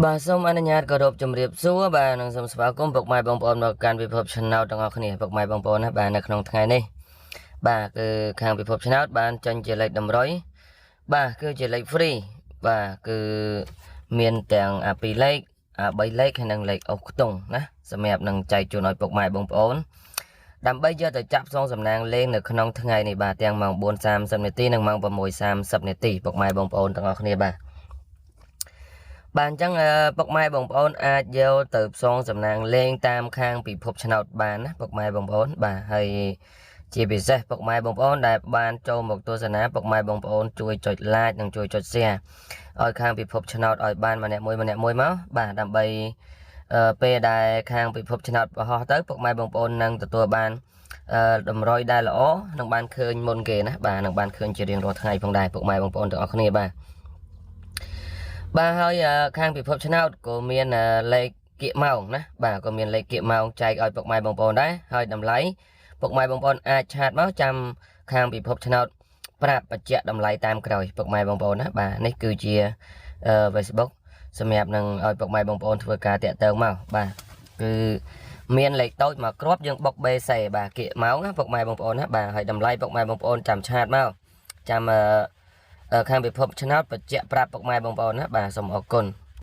បាទសូមអនុញ្ញាតគោរពជំរាបសួរបាទនិងសូមស្វាគមន៍ពុកម៉ែបងប្អូនមកកាន់ពិភពឆ្នោតទាំងអស់គ្នាពុកម៉ែបងប្អូនណាបាទនៅក្នុងថ្ងៃនេះបាទគឺខាងពិភពឆ្នោតបានចេញជាលេខតម្រុយបាទគឺជាលេខ free បាទគឺមានទាំងអា2លេខអា3លេខហើយនិងលេខអុសខ្ទង់ណាសម្រាប់នឹងចែកជូនឲ្យពុកម៉ែបងប្អូនដើម្បីយកទៅចាប់សងសំណាងលេងនៅក្នុងថ្ងៃនេះបាទទាំងម៉ោង4:30នាទីនិងម៉ោង6:30នាទីពុកម៉ែបងប្អូនទាំងអស់គ្នាបាទ បាទអញ្ចឹងអឺពុកម៉ែបងប្អូនអាចយកទៅផ្សងសំណាងលេងតាមខាងពិភពឆ្នោតបានណាពុកម៉ែបងប្អូនបាទហើយជាពិសេសពុកម៉ែបងប្អូនដែលបានចូលមកទស្សនាពុកម៉ែបងប្អូនជួយចុច like និងជួយចុច share ឲ្យខាងពិភពឆ្នោតឲ្យបានម្នាក់មួយម្នាក់មួយមកបាទដើម្បីអឺពេលដែលខាងពិភពឆ្នោតបង្ហោះទៅពុកម៉ែបងប្អូននឹងទទួលបានអឺតម្រុយដែលល្អនឹងបានឃើញមុនគេណាបាទនឹងបានឃើញជារៀងរាល់ថ្ងៃផងដែរពុកម៉ែបងប្អូនទាំងអស់គ្នាបាទ បាទហើយអឺខាងពិភពឆ្នោតក៏មានអឺលេខគៀកម៉ោងណាបាទក៏មានលេខគៀកម៉ោងចែកឲ្យពុកម៉ែបងប្អូនដែរហើយតម្លៃពុកម៉ែបងប្អូនអាច chat មកចាំខាងពិភពឆ្នោតប្រាប់បញ្ជាក់តម្លៃតាមក្រោយពុកម៉ែបងប្អូនណាបាទនេះគឺជាអឺ Facebook សម្រាប់នឹងឲ្យពុកម៉ែបងប្អូនធ្វើការតាក់ទងមកបាទគឺមានលេខតូចមកគ្រាប់យើងបុក BC បាទគៀកម៉ោងណាពុកម៉ែបងប្អូនណាបាទហើយតម្លៃពុកម៉ែបងប្អូនចាំ chat មកចាំអឺ អឺខាងពិភពឆ្នោតបញ្ជាក់ប្រាប់ពុកម៉ែបងប្អូនណាបាទសូមអរគុណ។